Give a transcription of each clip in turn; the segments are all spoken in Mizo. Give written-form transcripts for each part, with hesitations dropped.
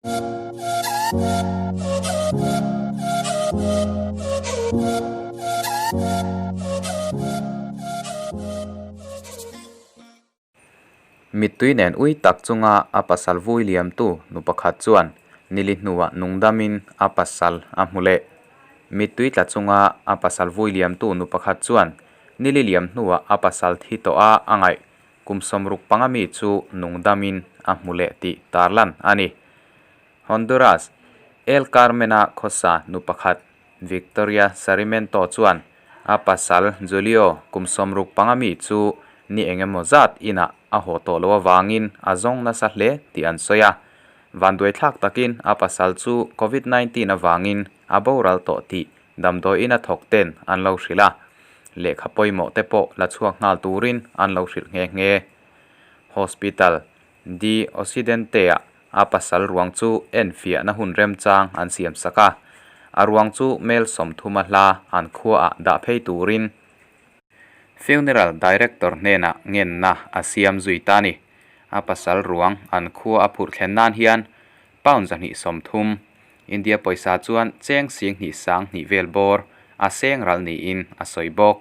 Mittui nen ui tak chunga a pasal vui liamtu nu pakhat chuan nili hnuah nungdamin a pasal a hmu leh. Mittui tla chunga a pasal vui liamtu nu pakhat chuan nili liam hnuah a pasal thi tawh a a ngaih kum sawmruk panga mi chu nungdamin a hmu leh tih tarlan a ni. Honduras, El Carmen-a khawsa nu pakhat Victoria Sarimento chuan a pasal Julio kum 65 mi chu ni eng emaw zat inah a haw tawh loh avangin a zawng nasa hle tih an sawi a. Vanduaithlak takin a pasal chu Covid 19 avangin a boral tawh tih damdawiin a thawk ten an lo hrilh a, lehkha pawimawh te pawh la chhuak nghal turin an lo hrilh nghe nghe. Hospital De Occidente-ah a pasal ruang chu enfiahna hun remchang an siam sak a, a ruang chu mel 30 a hla an khuaah dah phei turin Funeral Director hnenah ngenna a siam zui ta a ni. A pasal ruang an khua a phurh thlen nan hian pound 230, India pawisa chuan cheng 2,200 vel bawr a seng ral niin a sawi bawk.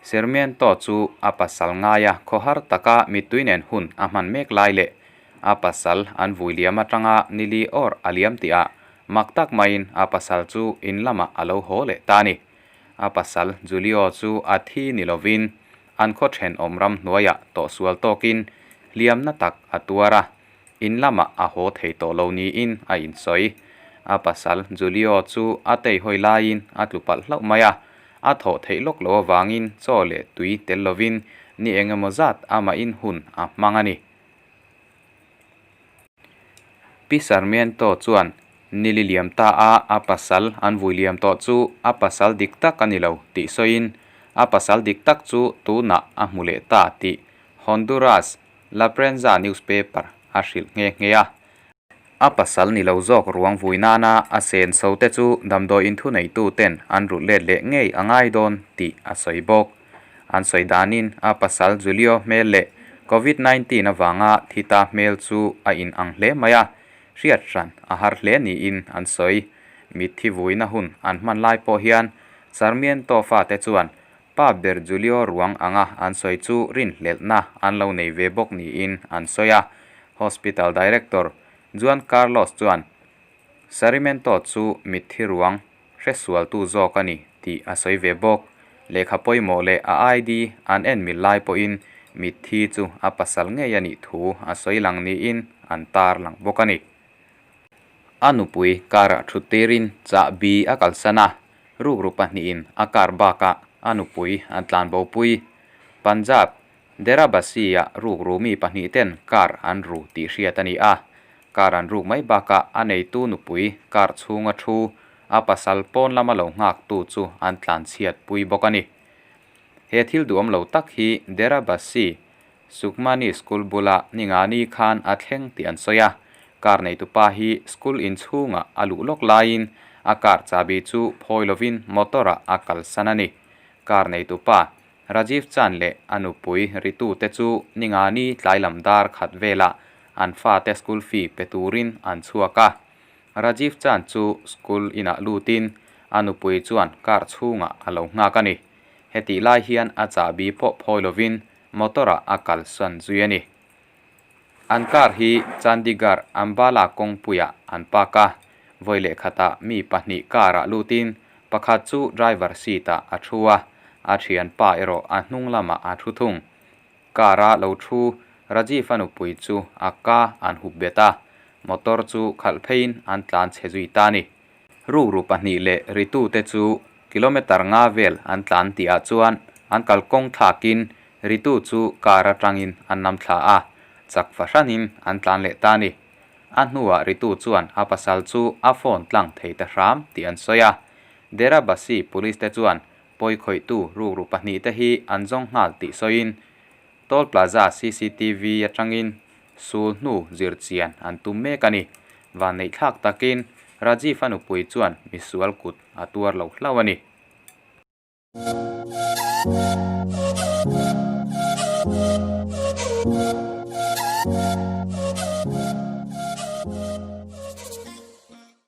Sarmiento chu a pasal ngaia khawhar taka mittui nen hun a hman mek lai leh a pasal an vui liam atanga nili awr a liam tihah mak tak maiin a pasal chu in lamah a lo haw leh ta a ni. A pasal Julio chu a thi ni lovin an khaw thenawm ram hnuaiah tawhsual tawkin hliamna tak a tuar a, in lamah a haw thei tawh lo niin a insawi. A pasal Julio chu a teihawi laiin a tlu palh hlauh mai a, a thawh theih lawk loh avangin chaw leh tui tel lovin ni eng emaw zat amahin hun a hmang a ni. Pi Sarmiento chuan nili liam ta a a pasal an vui liam tawh chu a pasal dik tak a ni lo tih sawiin a pasal dik tak chu tunah a hmu leh ta tih Honduras La Prensa newspaper a hrilh nghe nghe a. A pasal ni lo zawk ruang vui nana a sen so te chu damdawi inthuneitu ten an rulh let leh ngei a ngai dawn tih a sawi bawk. An sawi danin a pasal Julio hmel leh Covid 19 avanga thi ta hmel chu a in ang hle mai a, hriat hran a har hle niin an sawi. Mitthi vuina hun an hman lai pawh hian Sarmiento fate chuan Pa ber Julio ruang anga an sawi chu rinhlelhna an lo nei ve bawk niin an sawi a. Hospital Director Juan Carlos chuan Sarimento chu mitthi ruang hresualtu zawk a ni tih a sawi ve bawk. Lehkha pawimawh leh a ID an en mil lai pawhin mitthi chu a pasal ngei a nih thu a sawi lang niin an tar lang bawk a ni. A nupui car-ah thut tirin chahbi a kalsan a, rukru pahnihin a car bakah a nupui an tlan bopui. Punjab, Dera Bassi-ah rukru mi pahnih ten car an ru tih hriat a ni a. Car an ruk mai bakah a neitu nupui car chhunga thu a pasal pawn lama lo nghaktu chu an tlan chhiat pui bawk a ni. He thil duhawm lo tak hi Dera Bassi Sukhmani School bula Ningani khan a thleng tih an sawi a, car neitupa hi school inchhungah a luh lawk laiin a car chahbi chu phawi lovin motor-ah a kalsan a ni. Car neitupa Rajiv Chand leh a nupui Ritu te chu Ningani tlailam dar khat velah an fate school fee pe turin an chhuak a. Rajiv Chand chu school inah lutin a nupui chuan car chhungah a lo nghak a ni. Hetih lai hian a chahbi pawh phawi lovin motor-ah a kalsan zui a ni. An car hi Chandigarh Ambala kawngpuiah an park a, vawi leh khatah mi pahnih car-ah lutin pakhat chu driver seat-ah a thu a, a thianpa erawh a hnung lamah a thu thung. Car-a lo thu Rajiv-a nupui chu a ka an hup bet a, motor chu khalh pheiin an tlan chhe zui ta a ni. Rukru pahnih leh ritute chu kilometre nga vel an tlan tihah chuan an kalkawng thlakin ritu chu car atangin an nam thla a, chak fahranin an tlan leh ta a ni. A hnuah ritu chuan a pasal chu a phone tlang thei ta hram tih an sawi a. Dera Bassi police te chuan pawi khawihtu rukru pahnih te hi an zawng nghal tih sawiin Toll Plaza cctv atangin sul hnu zir chian an tum mek a ni. Vanneih thlak takin Rajiv a nupui chuan misual kut a tuar lo hlauh a ni.